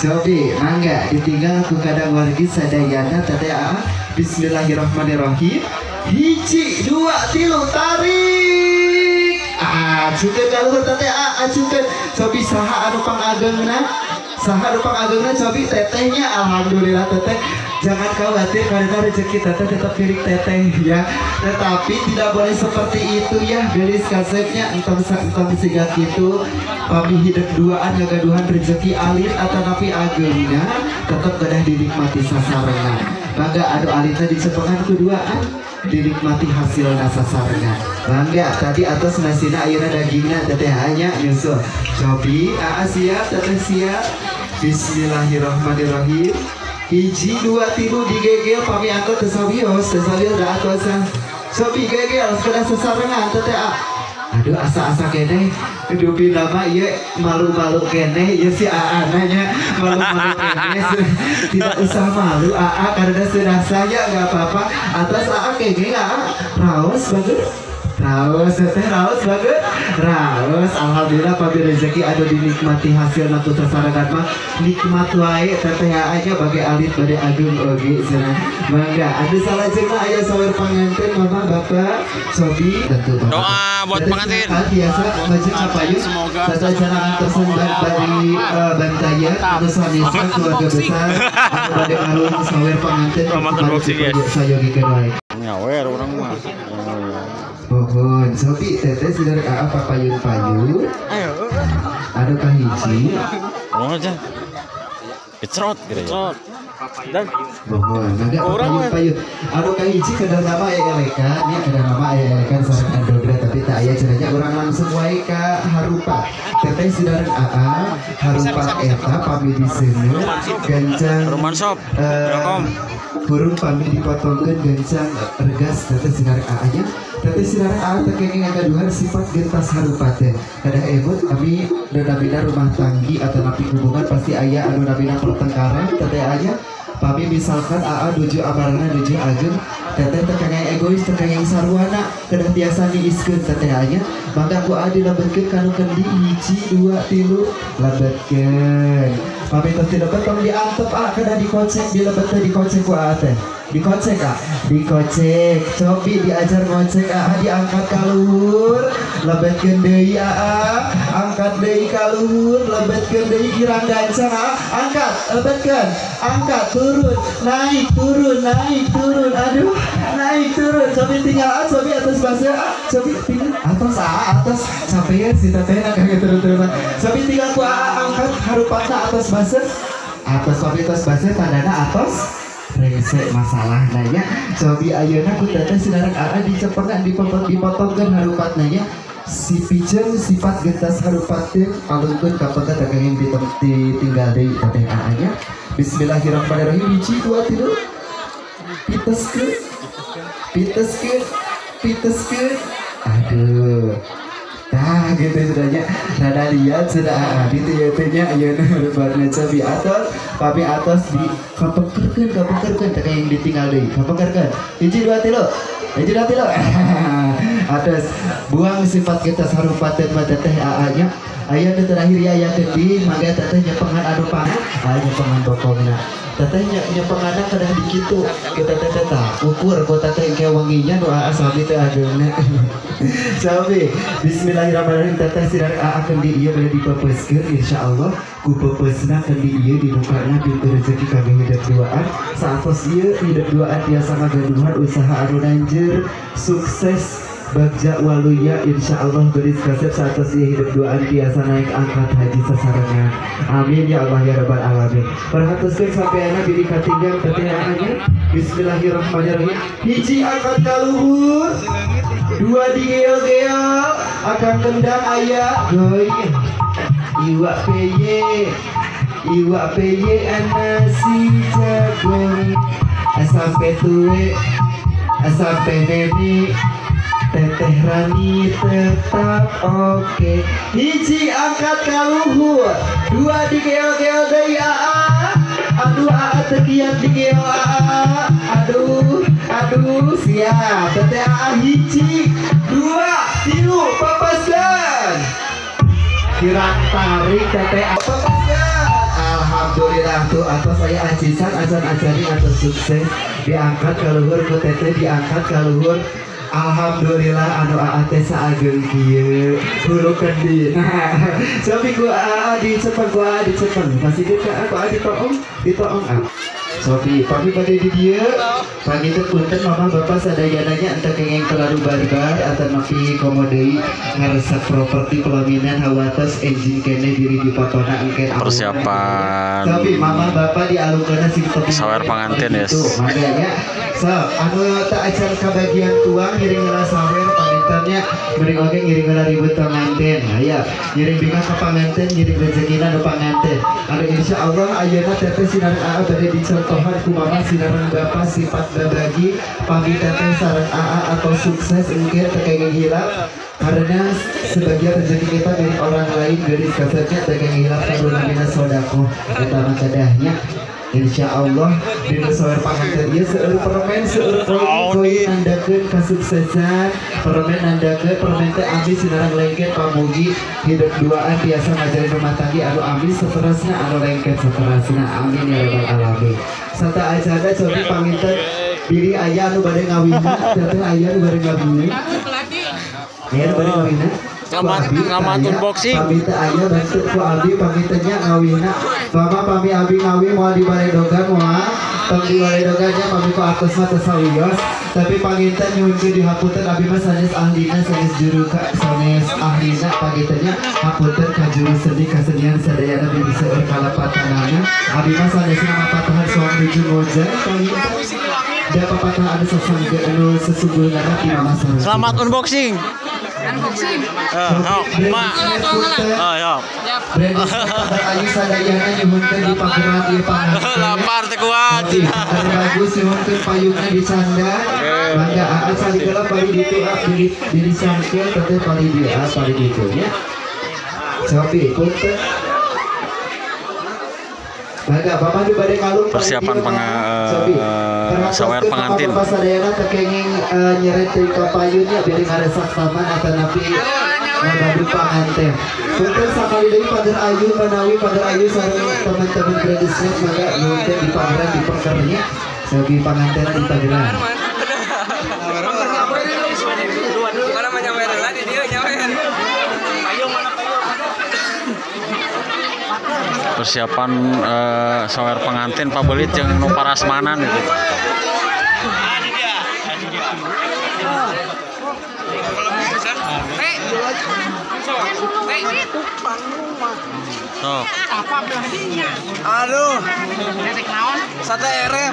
Cobi mangga ditinggal ku kadang wargi sadayana teteh aa. Bismillahirrahmanirrahim. Hiji dua tilu tarik. Acukeun ka luhur teteh aa, acukeun. Cobi saha anu pangageungna? Saha anu pangageungna cobi tetehnya. Alhamdulillah teteh. Jangan khawatir karena rezeki teteh tetap milik teteh ya. Tetapi tidak boleh seperti itu ya, gelis kasepnya entong entong siga kitu. Pami hidep duaan ngagaduhan rezeki alit atanapi ageungna tetep kedah dinikmati sasarengan. Mangga anu alitna dicepengan ku duaan dinikmati hasilna sasarengan. Mangga tadi atas nasina ayeuna dagingna teteh hanya nyusul. Cobi aa siap teteh siap. Bismillahirrahmanirrahim. Hiji dua tilu digegel pami angkot teu sawios teu sawios da atosan. Cobi gegel kedah sasarengan teteh a. Aduh asa-asa keneh dupi nama ieu malu-malu keneh ieu si aa nanya malu-malu keneh. Tidak usah malu aa karena sudah saya nggak apa-apa. Atas aa kenging aa raos bagus. Raos teteh raos bagus. Raos alhamdulillah pami rezeki anu dinikmati hasilna ku sasarengan mah nikmat wae teteh aja bagi alit bade agung oge cenah. Mangga anu salajengna aya sawer panganten mama bapak sobi tentu bapak. Doa buat pengantin. Biasa majeng kapayun semoga sasajengan tersendat bari bantaya anu sanesna keluarga besar anu bade ngarung sawer panganten sayogikeun wae. Nyawer urang mah. Mohon sobi teteh sudah aa papayun-payun. Anu kahiji. Ngomong aja. Kecrot gitu ya. Dan mohon mangga papayun-payun. Anu kahiji kedah nama aya elekan, nya kedah nama aya elekan sareng andogra tapi tak aya cenah urang langsung wae ka harupa. Teteh sudah aa harupa eta pami diseuneu gancang. Romansop. Burung pami dipotongkeun gancang regas teteh sinarek aa nya. Teteh sinarek aa teh kenging ngagaduhan sifat gentas harupa teh. Kedah ebut kami nabina rumah tanggi atau napi hubungan pasti aya anu nabina pertengkaran teteh aya. Pami misalkan aa nuju amarana nuju ageung teteh teh kenging egois teh kenging sarwana kedah tiasa niiskeun teteh aya. Mangga ku aa dilebetkeun kanu kendi hiji dua tilu lebetkeun. Pami tos dilebet tong diantep aa kedah dikocek dilebet teh dikocek ku aa teh. Dikocek ah, dikocek. Cobi diajar ngocek ah, diangkat ka luhur, lebetkeun deui aa, angkat deui ka luhur, lebetkeun deui girang gancang aa, angkat, lebetkeun, angkat, turun, naik, turun, naik, turun, aduh, naik, turun. Cobi tinggal ah, cobi atas basah ah, cobi tinggal atas aa, atas capean si teteh na kayak turun-turunan. Cobi tinggal ku aa angkat harupatna atas basah, atas cobi atas basah tandana atas. Rese masalah nanya cobi ayeuna ku teteh sinareng aa dicepengan dipotongkeun harupatna nya si piceun sifat gentas harupat teh alungkeun ka pegat kenging ditinggal deui teteh aa nya. Bismillahirrahmanirrahim. Hiji dua tilu piteskeun piteskeun piteskeun aduh tah gitu sudahnya rada lihat sudah gitu ya tehnya ayeuna harupatna cobi atos pami atos di kapengkerkeun kapengkerkeun teh yang ditinggal deui kapengkerkeun hiji dua tilu hiji dua tilu atas buang sifat kita harupat mah teteh aa nya. Aya nu terakhir ya aya kendi mangga teteh nyepengan anu pang aa nyepengan bokongna teteh nyepenganna kedah dikitu kita teteh tah ukur ku teteh engke wenginya nu aa sami teh ageungna. Sami bismillahirrahmanirrahim teteh sinar aa kendi ieu bade dipepeuskeun insyaallah ku pepeusna kendi ieu dibukana pintu rezeki kangge hidup duaan saatos ieu hidup duaan tiasa ngagaduhan usaha anu nanjeur sukses bagja waluya insyaallah gelis kasep saatos ieu hidup duaan tiasa naik angkat haji sasarengan. Amin ya Allah ya rabbal alamin. Perhatoskeun sampeana biri katinggang teteh aa nya. Bismillahirrahmanirrahim. Hiji angkat ka luhur, dua digeo-geo, akang kendang aya goy. Iwak peye, iwak peye nasi jagung sampai tuwe sampai neni teteh Rani tetap oke. Hiji angkat ka luhur, dua digeo-geo deui aa, aduh aa teu kiat digeo aa, aduh aduh siap teteh aa hiji dua tilu papaskeun kirang tarik teteh aa papaskeun. Alhamdulillah. atuh atos aya acisan acan acani atau sukses diangkat ka luhur ku teteh diangkat ka luhur. Alhamdulillah anu aa teh saageng kieu hulu kendi. Nah, sampai ku aa dicepeng ku aa dicepeng. Masih ka ku aa ditoong, ditoong ah. Sofi, pami bade di dieu. Panginten punten mama bapak sadayananya ente kengeng terlalu barbar atau nepi komo deui ngaresak properti pelaminan hawatos enjing kene diri dipotona engke persiapan. Sofi, mama bapak dialungkeunna sing tepi. Sawer panganten ya. Mangga so, anu tak acan kabagian tuang ngiring heula sawer pangintennya meuring oge ngiring heula ribut panganten. Aya, ngiring bingah ka panganten, ngiring rezekina nu panganten. Anu insyaallah ayeuna teteh sinareng aa bade dicontohan ku mama sinareng bapak sifat babagi pami teteh sareng aa atau sukses engke teu kenging hilap karena sebagian rezeki kita milik orang lain geus kasarnya teu kenging hilap kanu namina sedekah eta mah kadahnya. Insya Allah dina sawer panganten ieu seueur permen seueur koin nandakeun kasuksesan permen nandakeun permen teh abdi sinareng lengket pamugi hidup duaan biasa ngajarin rumah tangga anu abdi seterusna anu lengket seterusna amin ya rabbal alamin. Sata acana cobi panginten bilih aya anu bade ngawina teteh aya anu bade ngawina aya anu bade ngawina. Selamat unboxing. Pami teh aya bantu ku abdi pamitennya ngawina. Mama pami abi ngawi moal dibaredogan moal. Tong dibaredogan nya pami ku atos mah teu sawios. Tapi panginten nyuhunkeun dihapunten abi mah sanes ahlina sanes juru sanes ahlina pangitennya hapunten ka juru seni kasenian sadayana bilih seueur kalepatanana. Abi mah sanesna mapatahan soang nuju ngojek panginten. Da papatah anu sasangge anu sesungguhna ti mama sareng. Selamat unboxing. Unboxing. Ma. Oh, ya. Ayu sadayana nyuhunkeun di pageran ieu panganten. Lapar teu kuat. Bagus nyuhunkeun payungna dicanda. Mangga aa salikeula bari ditu diri sangkeun teteh bari dieu bari ditu nya. Sopi punten. Mangga bapak di bade kalung persiapan sawer pengantin. Bapak sadayana teu kenging nyeret teuing ka payunnya bilih ngaresak taman atanapi ngabadu panganten. Punten sakali deui pager ayu manawi pager ayu sareng teman-teman Brandisnet mangga nyuhunkeun di pageran di pengkernya sabi panganten di pageran. Mana mah nyawer lah di dieu nyawer. Persiapan sawer pengantin Pak Belit jeung nu parasmanan gitu. Sok. Aduh. Sate erep.